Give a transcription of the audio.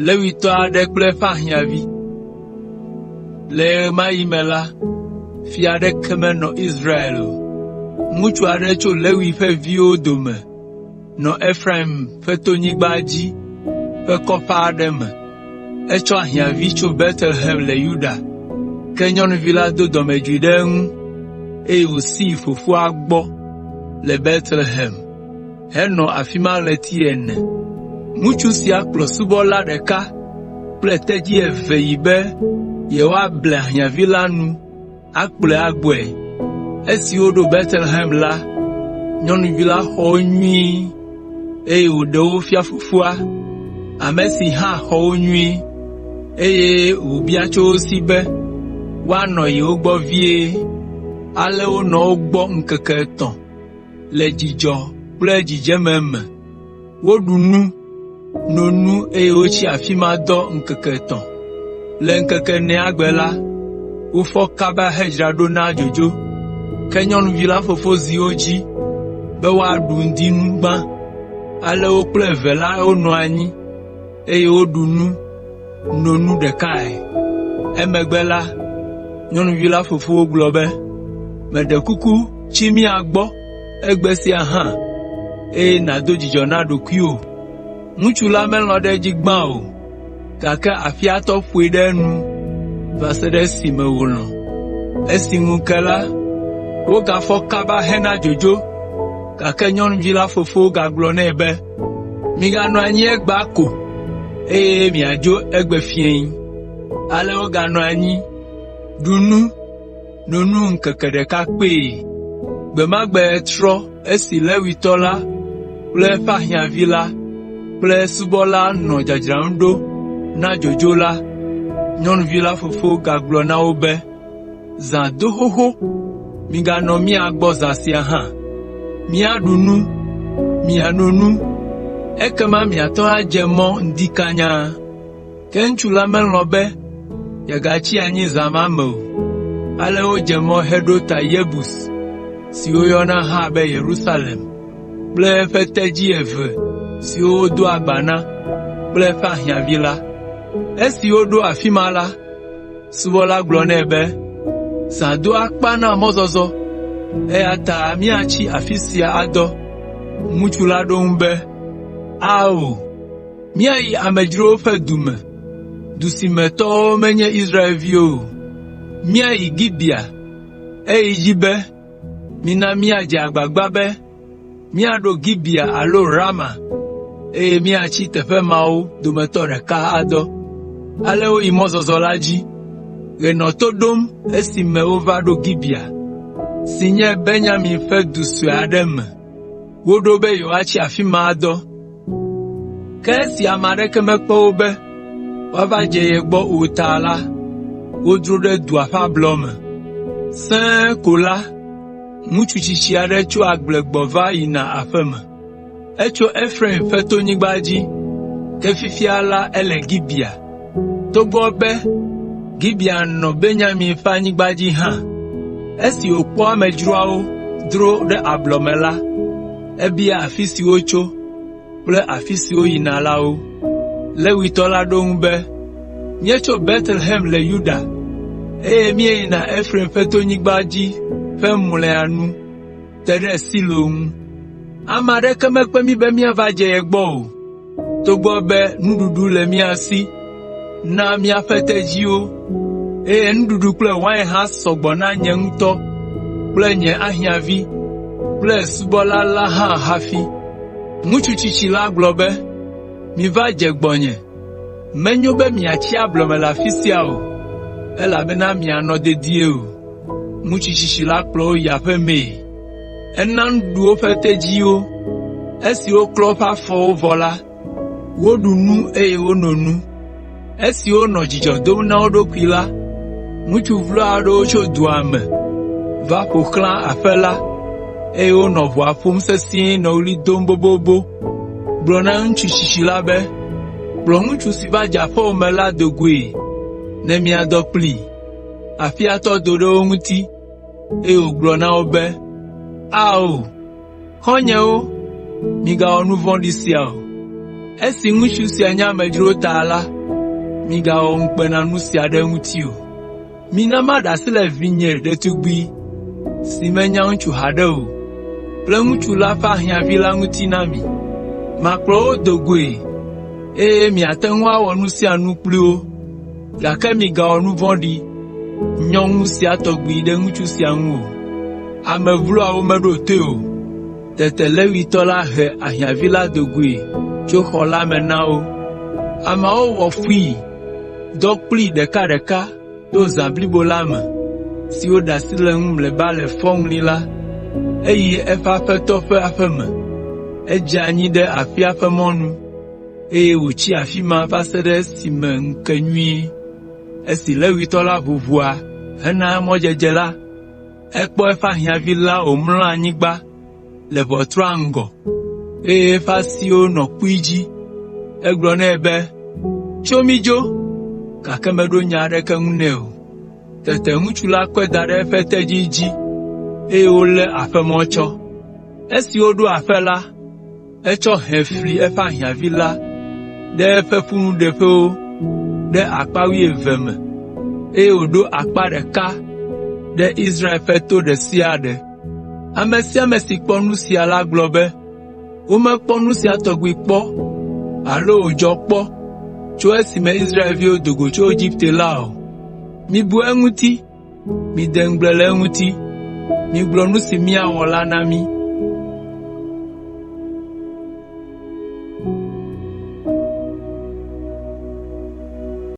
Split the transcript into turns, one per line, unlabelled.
Levitɔ aɖe kple eƒe ahiãvi. Le ɣe ma ɣi me la, fia aɖeke menɔ Israel o. Ŋutsu aɖe tso Lewi ƒe viwo dome nɔ Efraim ƒe tonyigba dzi ƒe kɔƒe aɖe me. Etsɔ ahiãvi tso Betlehem le Yuda, ke nyɔnuvi la do dɔmedzoe ɖe eŋu, eye wòsi yi fofoa gbɔ le Betlehem henɔ afi ma ɣleti ene. Ŋutsu sia kplɔ subɔla ɖeka kple tedzi eve yi be yewoable ahiãvi la nu akplɔe agbɔe. Esi woɖo Betlehem la, nyɔnuvi la xɔ wo nyuie, eye wòɖe wo fia fofoa, ame si hã xɔ wo nyuie, eye wòbia tso wo si be woanɔ yewo gbɔ vie. Ale wonɔ wo gbɔ ŋkeke etɔ̃ le dzidzɔ kple dzidzeme me. Woɖu nu, no nu eye wotsi afi ma dɔ ŋkeke etɔ̃. Le ŋkeke enea gbe la, wofɔ kaba hedzra ɖo na dzodzo. Ke nyɔnuvi la fofo zi wo dzi be woaɖu ŋdinu gbã. Ale wo kple eve la wonɔ anyi, eye woɖu nu, no nu ɖekae. Emegbe la, nyɔnuvi la fofo gblɔ be, “Meɖe kuku tsi mía gbɔ egbe sia hã, eye nàdo dzidzɔ na ɖokuiwò.” Ŋutsu la melɔ̃ ɖe edzi gbã o, gake aƒea tɔ ƒoe ɖe enu va se ɖe esime wòlɔ̃. Esi ŋu ke la, wogafɔ kaba hena dzodzo, gake nyɔnuvi la fofo gagblɔ nɛ be, “Miganɔ anyi egbea ko, eye miadzo egbe fiẽ.” Ale woganɔ anyi, ɖu nu, no nu ŋkeke ɖeka kpee. Gbe ma gbe ɣetrɔ esi Levitɔ la kple eƒe ahiãvi la kple esubɔla nɔ dzadzram ɖo na dzodzo la, nyɔnuvi la fofo gagblɔ na wo be, “Zã do xoxo, miganɔ mía gbɔ zã sia hã. Míaɖu nu, miano nu, ekema miate ŋu adze mɔ ŋdi kanya.” Ke ŋutsu la melɔ̃ be yeagatsi anyi zã ma me o. Ale wodze mɔ heɖo ta Yebus si woyɔna hã be Yerusalem kple eƒe tedzi eve siwo wodo agba na kple eƒe ahiãvi la. Esi woɖo afi ma la, subɔla gblɔ nɛ be, “Zã do akpa na mɔzɔzɔ, eya ta míatsi afi sia adɔ.” Ŋutsu la ɖo eŋu be, “Ao, Míayi amedzrowo ƒe du me, du si me tɔwo menye Israelviwo o. Míayi Gibea.” Eyi edzi be, “Mina míadze agbagba be míaɖo Gibea alo Rama, eye míatsi teƒe mawo dometɔ ɖeka adɔ.” Ale woyi mɔzɔzɔ la dzi. Ɣe nɔ to ɖom esime wova ɖo Gibea, si nye Benyamin ƒe du sue aɖe me. Woɖo be yewoatsi afi ma adɔ. Ke esi ame aɖeke mekpe wo be woava dze ye gbɔ o ta la, wodro ɖe dua ƒe ablɔ me. Sẽe ko la, ŋutsu tsitsi aɖe tso agble gbɔ va yina aƒe me. Etso Efraim ƒe tonyigba dzi, ke fifia la ele Gibea, togbɔ be Gibea nɔ Benyamin ƒe anyigba dzi hã. Esi wòkpɔ amedzroawo dro ɖe ablɔ me la, ebia afi si wotso kple afi si woyina la wo. Levitɔ la ɖo eŋu be, “Míetso Betlehem le Yuda, eye míeyina Efraim ƒe tonyigba dzi ƒe mlɔea nu te ɖe Silo ŋu. Ame aɖeke mekpe mí be míava dze ye gbɔ o, togbɔ be nuɖuɖu le mía si na míaƒe tedziwo, eye nuɖuɖu kple wain hã sɔ gbɔ na nye ŋutɔ kple nye ahiãvi kple subɔla la hã hafi.” Ŋutsu tsitsi la gblɔ be, “Miva dze gbɔnye. Menyo be miatsi ablɔ me le afi sia o, elabena mianɔ dedie o.” Ŋutsu tsitsi la kplɔ wo yi aƒe mee. Ena nuɖuɖu woƒe tedziwo. Esi woklɔ woƒe afɔwo vɔ la, woɖu nu eye wono nu. Esi wonɔ dzidzɔ dom na wo ɖokui la, ŋutsu vlo aɖewo tso dua me va ƒo xlã aƒe la, eye wonɔ ʋɔa ƒom sesĩe nɔ ɣli dom bobobo gblɔ na ŋutsu tsitsi la be, “Kplɔ ŋutsu si va dze aƒewò me la do goe ne míadɔ kplii.” Aƒea tɔ do ɖe wo ŋuti, eye wògblɔ na wo be, “Ao, xɔ̃nyewo! Migawɔ nu vɔ̃ɖi sia o. Esi ŋutsu sia nye amedzro ta la, migawɔ ŋukpenanu sia ɖe eŋuti o. Mina maɖe asi le vinye ɖetugbi si menya ŋutsu haɖe o kple ŋutsu la ƒe ahiãvi la ŋuti na mi. Makplɔ wo do goe, eye miate ŋu awɔ nu sia nu kpli wo, gake migawɔ nu vɔ̃ɖi, nyɔŋu sia tɔgbi ɖe ŋutsu sia ŋu o.” Ame vloawo meɖo toe o. Tete Levitɔ la he ahiãvi la do goe tso xɔ la me na wo. Ameawo wɔ fui, dɔ kplii ɖekaɖeka to zã blibo la me si woɖe asi le eŋu mlɔeba le fɔŋli la, eyi eƒe aƒetɔ ƒe aƒe me. Edze anyi ɖe aƒea ƒe mɔnu, eye wòtsi afi ma va se ɖe esime ŋu ke nyuie. Esi Levitɔ la ʋu ʋɔa hena mɔdzedze la, ekpɔ eƒe ahiãvi la wòmlɔ anyigba le ʋɔtrua ŋgɔ, eye eƒe asiwo nɔ kpui dzi. Egblɔ nɛ be, “Tso mídzo!” Gake meɖo nya aɖeke ŋu nɛ o. Tete ŋutsu la kɔe da ɖe eƒe tedzi dzi, eye wolé aƒemɔ tsɔ. Esi woɖo aƒe la, etsɔ hɛ fli eƒe ahiãvi la ɖe eƒe ƒunuɖeƒewo ɖe akpa wuieve me, eye wòɖo akpa ɖeka ɖe Israel ƒe to ɖe sia ɖe. Ame sia ame si kpɔ nu sia la gblɔ be, “Womekpɔ nu sia tɔgbi kpɔ alo wòdzɔ kpɔ tso esime Israelviwo do go tso Egipte la o. Mibu eŋuti, mide ŋugble le eŋuti, migblɔ nu si míawɔ la na mí.”